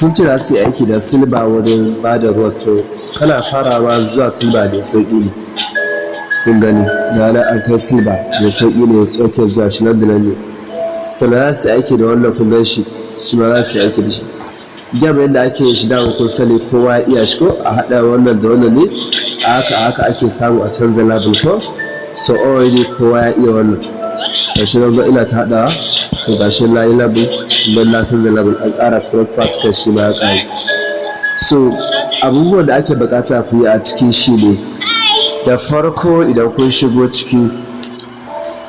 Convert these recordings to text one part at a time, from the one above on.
Sun ce za su yi aiki da silver wurin ba da ruwa. To, kana farawa zuwa silver mai sauƙi ne. Kun gani, ga nan an kai silver, mai sauƙi ne ya tsoke zuwa shi nan da nan ne. Sannan za su yi aiki da wannan, kun gan shi, shi ma za su yi aiki da shi. Game yadda ake yin shi dama kun sani, kowa ya iya shi ko? A haɗa wannan da wannan ne, a haka a haka ake samu a canza level ko? So already kowa ya iya wannan. Gashi nan ina ta haɗawa. To, gashi na yi level don na canza level, an ƙara progress kan shi ma ya ƙaru. So abubuwan da ake buƙata ku yi a ciki shi ne, da farko, idan kun shigo ciki,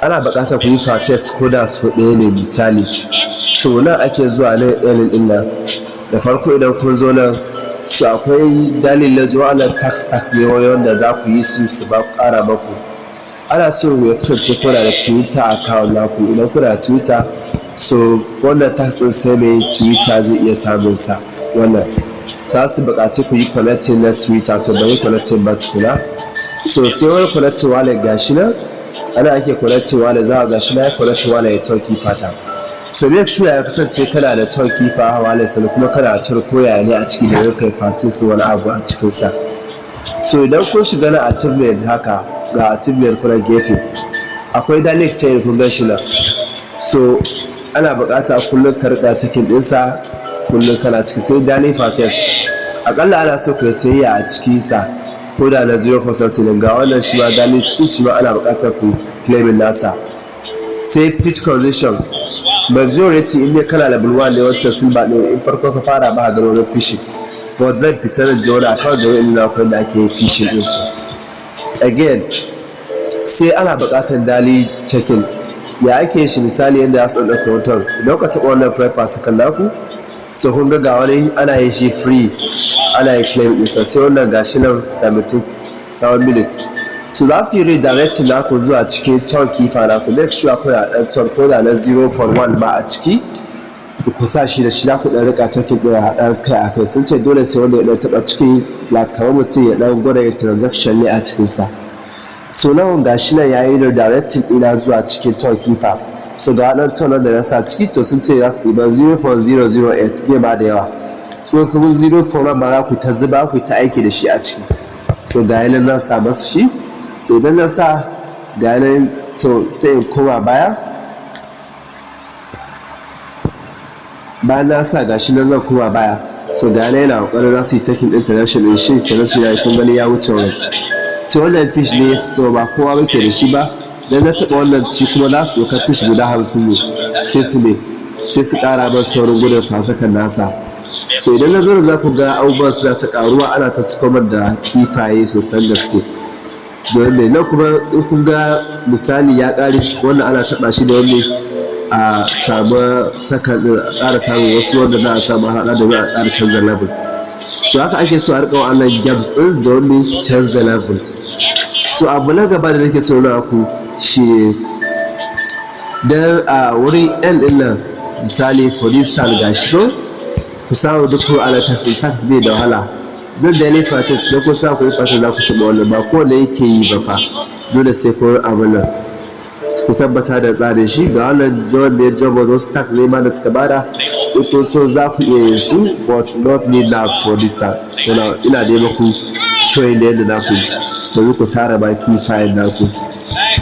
ana buƙatar ku yi purchase ko da sau ɗaya ne misali. To, nan ake zuwa nan, earning ɗin nan. Da farko, idan kun zo nan, su akwai dalilin zuwa nan, task ne wanda za ku yi su, su ba ƙara maku. Ana so ya kasance kuna da Twitter account naku. Idan kuna da Twitter, so wannan task ɗin sai mai Twitter zai iya samun sa. Wannan za su buƙaci ku yi connecting na Twitter. To, ban yi connecting ba tukuna. So sai wani connecting wallet, gashi nan ana ake connecting wallet. Za a gashi na yi connecting wallet ya Tonkeeper ta. So make sure ya kasance kana da Tonkeeper wallet, sannan kuma kana da koyaya ne a ciki da kai purchase wani abu a cikin sa. So idan kun shiga na achievement haka, ga achievement kuna gefe, akwai daily exchange, kun gan shi nan. So ana buƙata kullum ka rika cikin ɗinsa, kullum kana ciki. Sai daily purchase, akalla ana so ka sayayya a ciki sa ko da na 0.something. Ga wannan shi ma daily skill, shi ma ana buƙatar ku claiming nasa. Sai pitch condition, majority in dai kana level 1 ne, wancan silver ne, in farko ka fara ba ga wani fishing, but zan fita da jona account da wani na da ake yin fishing din su. Again, sai ana buƙatar daily checking. Ya ake shi? Misali, yadda za su ɗauka hoton, idan ka taɓa wannan free per second naku, so kun ga wani ana yin shi free, ana yin claim ɗinsa. Sai wannan, gashi nan 77 minute. So za su yi redirecting naku zuwa cikin Tonkeeper naku. Make sure kuna ɗan ton ko da na 0.1 ba a ciki, ku sa shi. Da shi za ku ɗan rika checking ɗin a ɗan kai a kai. Sun ce dole sai wanda ya ɗan taɓa ciki, like kamar mutum ya ɗan gwada yin transaction ne a cikinsa. So nan ga shi nan yayi redirecting ɗina zuwa cikin Tonkeeper. So ga ɗan ton da na sa ciki. To, sun ce za su ɗiba 0.008, bai ba da yawa. So kuma 0.1 ba za ku ta zuba, ku ta aiki da shi a ciki. So ga yanan zan sa masu shi. So idan na sa, ga yanan, to sai in koma baya. Bayan na sa, gashi nan zan koma baya. So ga yanan yana kokarin za su yi checking din transaction din shi. Transaction ya yi, kun gani, ya wuce wurin. Sai wannan fish ne, so ba kowa muke da shi ba. Dan na taɓa wannan shi kuma, za su ɗauka fish guda 50 ne, sai su ne sai su ƙara masa saurin gudun fasakan nasa. So idan na zo da, za ku ga abubuwan suna ta ƙaruwa, ana ta sukomar da kifaye sosan gaske. Domin mai nan kuma, in kun ga misali ya ƙare, wannan ana taɓa shi da wani a samu sakan ɗin, a ƙara samun wasu wanda za a samu haɗa domin a ƙara canza level. So haka ake so a riƙa wa'annan games ɗin domin canza levels. So abu na gaba da nake so na ku shi dan a wurin n ɗin nan, misali, for this time, gashi ko ku samu duk ko ana task. Task bai da wahala. Duk da purchase da kun sa ku yi purchase, za ku taɓa wannan. Ba ko da yake yi ba fa, dole sai kun abu nan, ku tabbata da tsarin shi. Ga wannan job ne, job, wasu task ne ma da suka bada. In kun so za ku iya yin su, but not need now for this time. Ina da muku showing da yadda za ku yi domin ku tara baki file naku.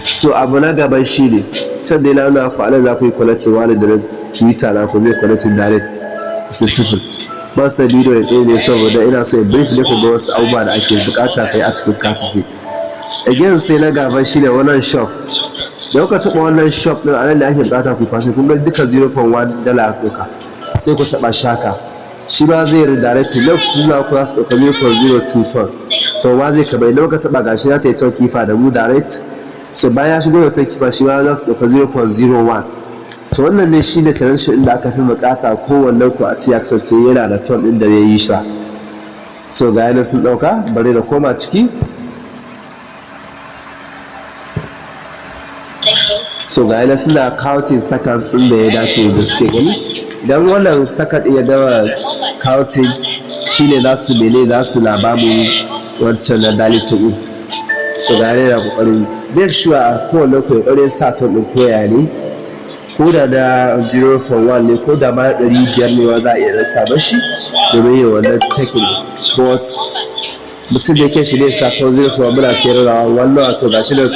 So abu na gaban shi ne, can dai na nuna ku anan za ku yi connecting wallet da Twitter naku, zai connecting direct successful. Ban san bidiyo ya tsaye ne saboda ina so in brief ne ku ga wasu abubuwa da ake bukata kai a cikin Catizen. Again, sai na gaba shine wannan shop. Da kuka taɓa wannan shop ɗin, anan da ake bukata ku fashe. Kun ga duka 0.1 dollars ɗauka. Sai ku taɓa shaka, shi ma zai redirect. Lokacin da ku za su ɗauka 0.02 ton. So ma zai kaba, idan kuka taɓa, gashi za ta yi Tonkeeper da mu direct. So bayan ya shigo da Tonkeeper, shi ma za su ɗauka 0.01. To, wannan ne shi ne transaction ɗin da aka fi bukata kowannen ku a ce ya kasance yana da ton ɗin da ya yi sa. So ga yana sun ɗauka. Bari da koma ciki. So ga yana suna counting seconds ɗin da ya dace da suke gani. Idan wannan second ɗin ya gama counting, shine za su mene, za su na bamu wancan na dalilin ɗin. So ga yana kokarin. Make sure a kowane ku ya ƙoƙarin sa ton ɗin koya ne. Ko Ko da na 0.1 ne, ko da ma 500 ne ma, za a iya rasa mashi domin yin wannan checking. But mutum da cash ne sa ko 0.1 muna sayar da wannan. To, gashi nan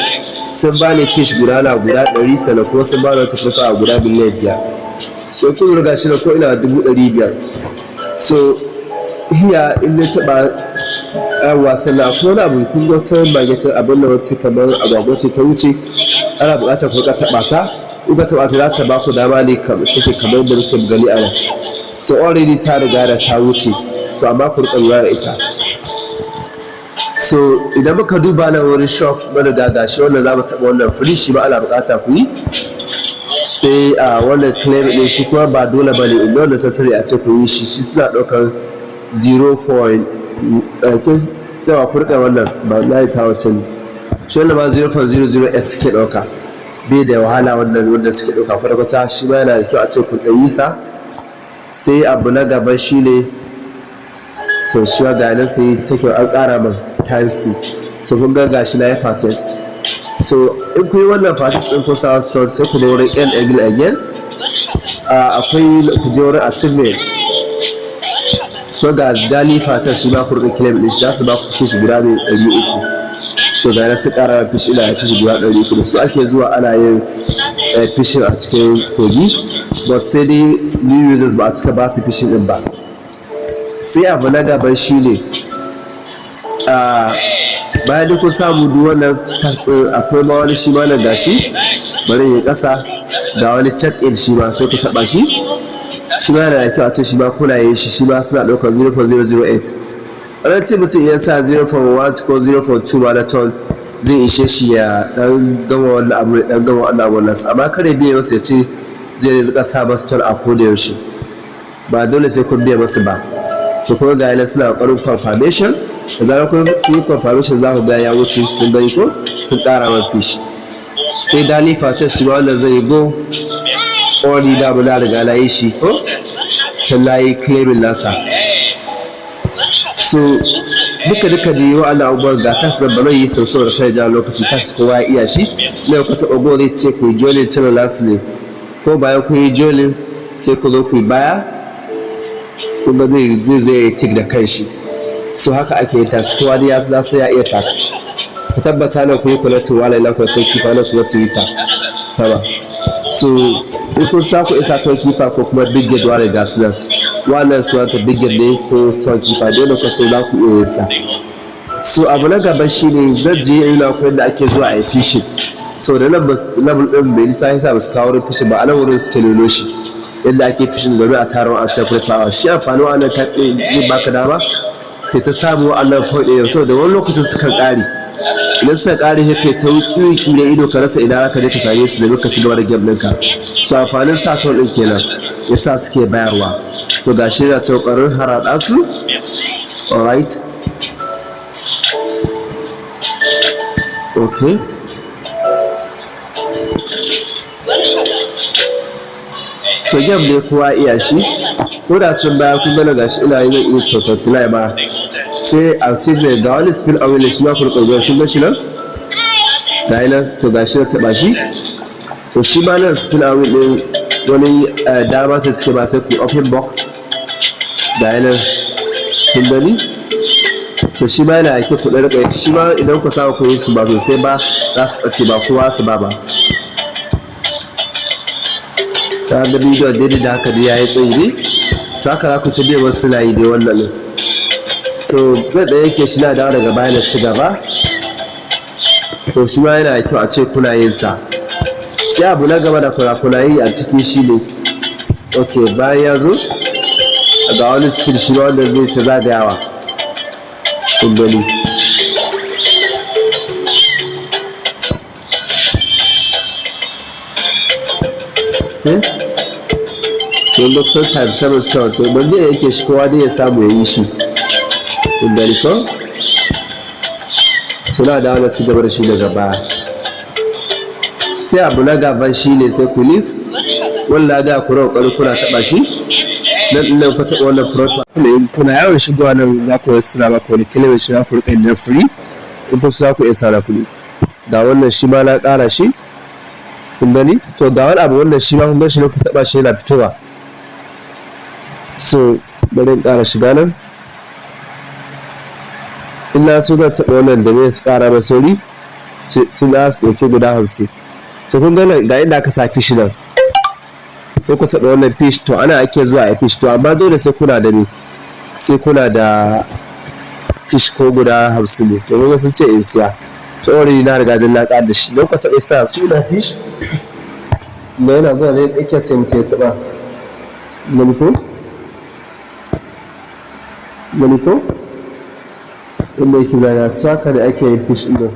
sun bani cash guda na guda 100, sannan kuma sun bani wata a guda 5 miliyan. So kun riga shi ko ina 500,000. So here in na taɓa wasan na ko wani abu, kun ga wata magnetic abin da wata kamar agwagwa ce ta wuce, ana buƙatar ku taɓa ta. In ka taɓa ta, za ta ba ku dama ne take kamar yadda muke gani a nan. So already ta riga da ta wuce, so amma ku riƙa lura da ita. So idan muka duba nan wurin shop, mun riga gashi wannan, za mu taɓa wannan free, shi ba ana buƙata ku yi. Sai a wannan claim ɗin, shi kuma ba dole ba ne, in necessary a ce ku yi shi. Shi suna ɗaukar 0. Yawa, ku riƙa wannan ba na yi ta wancan. Shi wannan ma 0.008 suke ɗauka, bai da wahala wannan wanda suke ɗauka kwata-kwata. Shi ma yana da kyau a ce ku ɗan yi sa. Sai abu na gaba shi ne, to, shi ga nan sai take an ƙara min times 2. So kun ga gashi na yi purchase. So in kun yi wannan purchase ɗin, kun sa store, sai ku je wurin Earn Eagle again. Akwai, ku je wurin achievement ko ga daily purchase, shi ma ku riƙa claim ɗin shi, za su ba ku fish guda mai 300. So ga nan su ƙara fish, ina fish guda 300 da su ake zuwa ana yin fishing a cikin kogi. But sai dai new users ba a cika ba su fishing ɗin ba. Sai abu na gaba shi ne, bayan duk kun samu duk wannan task ɗin, akwai ma wani shi ma nan, gashi, bari ya ƙasa, ga wani check in, shi ma sai ku taɓa shi. Shi ma yana da kyau a ce shi ma kuna yin shi. Shi ma suna ɗaukar 0.008. Wani ce mutum ya sa 0.1 ko 0.2 ma na ton zai ishe shi ya ɗan gama wannan abu, ɗan gama wannan abu nasa. Amma kare biya masa ya ce zai rika sa masu ton a koda yaushe, ba dole sai kun biya masu ba. To, kuma ga yana suna ƙoƙarin confirmation. Da zarar kun sun yi confirmation, za ku ga ya wuce. Kun gani ko sun ƙara man fish. Sai daily purchase, shi ma wannan zai go already, da na riga na yi shi, ko can na yi claiming nasa. So duka duka da yi wa'annan abubuwan, ga task da ba zai yi sau saboda kai ja lokaci. Task kowa ya iya shi ne. Ku taɓa go, zai ce ku yi joining channel nasu ne, ko bayan kun yi joining sai ku zo ku yi baya, kun ga zai tick da kanshi. So haka ake yin task. Kowa dai ya sai ya iya task. Ku tabbata na ku yi connecting wallet na ku Tonkeeper na kuma Twitter sama. So in kun sa ku isa Tonkeeper ko kuma Bitget wallet, ga su nan wannan su wata Bitget ne ko Tonkeeper, dole ku so za ku iya yin sa. So abu na gaba shine zan je ina ku yadda ake zuwa a yi fishing. So da nan level din bai nisa, yasa ba su kawo wurin fishing ba. A nan wurin suke nuno shi yadda ake fishing domin a tara wa'ancan power. Shi amfani wa'annan type ɗin zai baka dama suke ta samu wa'annan point ɗin. So da wani lokacin sukan ƙare. Idan suka ƙare, sai kai ta wuki da ido, ka rasa ina ka je ka same su domin ka ci gaba da game ɗinka. So amfanin sa ton ɗin kenan yasa suke bayarwa. To, gashi yana ta ƙoƙarin harhaɗa su. Alright, okay. So game ne kowa iya shi, ko da sun baya kun gana, gashi ina yi, zan iya 39 ma. Sai achievement, ga wani spin a wheel, shi ma ku riƙa. Kun ga shi nan, ga nan. To, gashi na taɓa shi. To, shi ma nan spin a wheel ɗin wani dama ce suke ba, sai ku open box, ga nan, kun gani. To, shi ma yana da kyau ku ɗan riƙa. Shi ma idan ku samu ku yi su ba sosai ba, za su ɓace, ba kowa su ba ba. Ta ga bidiyon daidai da haka dai ya yi tsayi ne. To, haka za ku ta biya wasu suna yi dai wannan ɗin. So zan ɗaya yake shi, na dawo daga baya na ci gaba. To, shi ma yana da kyau a ce kuna yin sa. Sai abu na gaba da kuna yi a ciki shi ne, ok, bayan ya zo ga wani skill, shi ma wanda zai ta zagayawa, kun gani. Okay, kun ga kusan times 7 suka wato ban zai yake shi, kowa dai ya samu ya yi shi, kun gani ko. Suna da wani ci gaba da shi daga baya. Sai abu na gaban shi ne sai ku leave wanda ga ku rawa kuna taɓa shi nan nan, ku taɓa wannan profile. Kuna yawan shigowa nan, za ku suna ba ku wani kilomita, shi za ku riƙa yin free. In ku za ku iya sa kuɗi. Ga wannan shi ma na ƙara shi. Kun gani? To, ga wani abu wanda shi ma kun gan shi ne, ku taɓa shi yana fitowa. So bari in ƙara shiga nan. In na so, zan taɓa wannan da ne su ƙara mai sauri, sun za su ɗauki guda 50. To, kun gani, ga inda aka sa fish nan, ko ku taɓa wannan fish. To, ana ake zuwa a fish. To, amma dole sai kuna da ne, sai kuna da fish ko guda 50 ne. To, kun sun ce in siya. To, already na riga da na ƙara da shi. Don ku taɓa sa suna fish da yana zuwa ne yake, sai mutum ya taɓa. Gani ko? Gani ko inda yake zana? To, haka ne ake yin fish ɗin.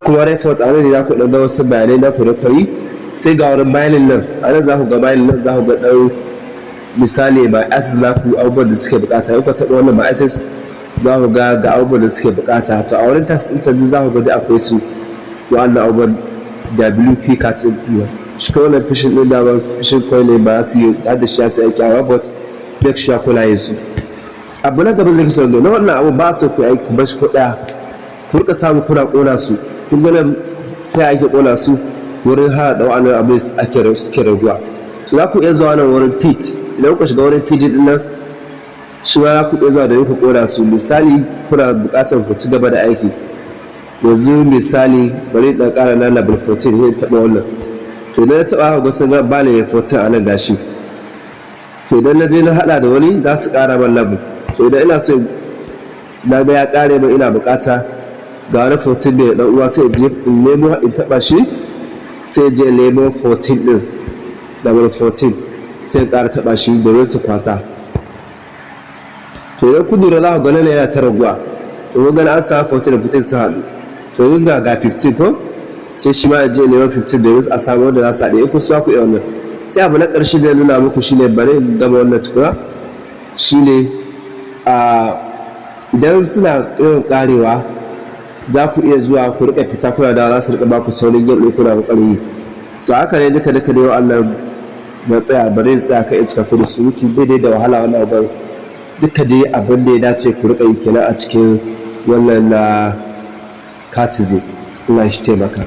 Kuma report, a nan ne za ku ɗan ga wasu bayanai na ku da yi. Sai ga wurin mining nan, a nan za ku ga mining nan, za ku ga ɗan misali ba access na ku, abubuwan da suke bukata. In ku taɓa wannan ba access, za ku ga ga abubuwan da suke bukata. To, a wurin task ɗin canji, za ku ga duk akwai su wa'annan abubuwan. WP card ɗin shi ko wannan fishing ɗin, dama fishing coin ne, ba su yi har da shi ya su aiki, amma but make sure kuna yin su. Abu na gaba da nake son na wannan abu, ba su ku aiki ba shi ko ɗaya, ku rika samu kuna ƙona su. Kun ga nan, ta ake ƙona su? Wurin haɗa wa'annan abu ake suke raguwa. To, za ku iya zuwa nan wurin pit. Idan kuka shiga wurin pit din nan, shi ma za ku iya zuwa da ku ƙona su. Misali, kuna buƙatar ku ci gaba da aiki yanzu, misali bari ɗan ƙara na level 14, sai taɓa wannan. To, idan na taɓa haka, ga sun ga ba level 14 a nan, gashi. To, idan na je na haɗa da wani, za su ƙara man level. To, idan ina so na ga ya ƙare min, ina buƙata ga wani 14 ne ɗan uwa, sai je in nemo, in taɓa shi, sai je nemo 14 ɗin, level 14, sai in ƙara taɓa shi domin su kwasa. To, idan kun lura, za ku ga nan yana ta raguwa. To, kun gani, an samu 14 da 14 sun haɗu. To, kun ga 15 ko, sai shi ma ya je neman 15 domin a samu wanda za su haɗe. In kun so, ku iya wannan. Sai abu na ƙarshe da nuna muku shine, bari in gama wannan tukuna, shine a idan suna irin ƙarewa, za ku iya zuwa ku riƙa fita kuna da za su riƙa ba ku saurin game ɗin kuna ƙoƙarin yi. To, haka ne duka duka dai wa'annan. Na tsaya, bari in tsaya kai in cika ku da surutu. Bai dai da wahala wannan abin. Duka dai abin da ya dace ku riƙa yi kenan a cikin wannan na Catizen. Allah shi taimaka.